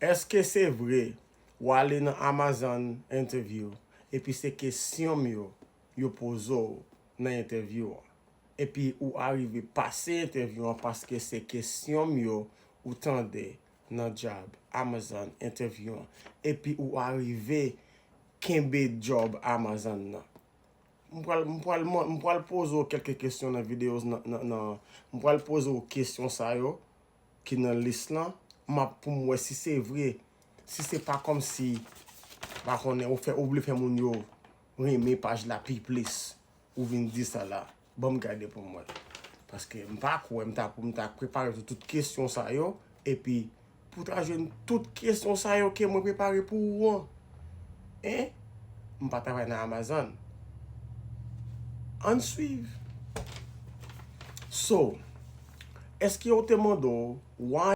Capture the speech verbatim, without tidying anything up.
Èske se vre w ale nan Amazon interview epi se kesyon m yo yo poze w nan entèvyou an? Epi ou arive pase entèvyou an paske se kesyon m yo ou tande nan job Amazon interview an. Epi ou arive kenbe job Amazon nan. M pral, m pral, m pral poze w kèlke kesyon nan videyo nan, nan, nan, m pral poze w kesyon sa yo ki nan lis lan. M ap pou m wè si se vre. Si se pa kòmsi, pa konnen, ou fè, ou vle fè moun yo renmen paj la pi plis. Ou vin di sa la. Ban m gade pou m wè. Paske m pa kwè m ta pou m ta prepare tout, tout kesyon sa yo. Epi pou ta jwenn tout kesyon sa yo ke mwen prepare pou ou an. Hein? M pa travay nan Amazon. Ann swiv. So, èske yo te mande w why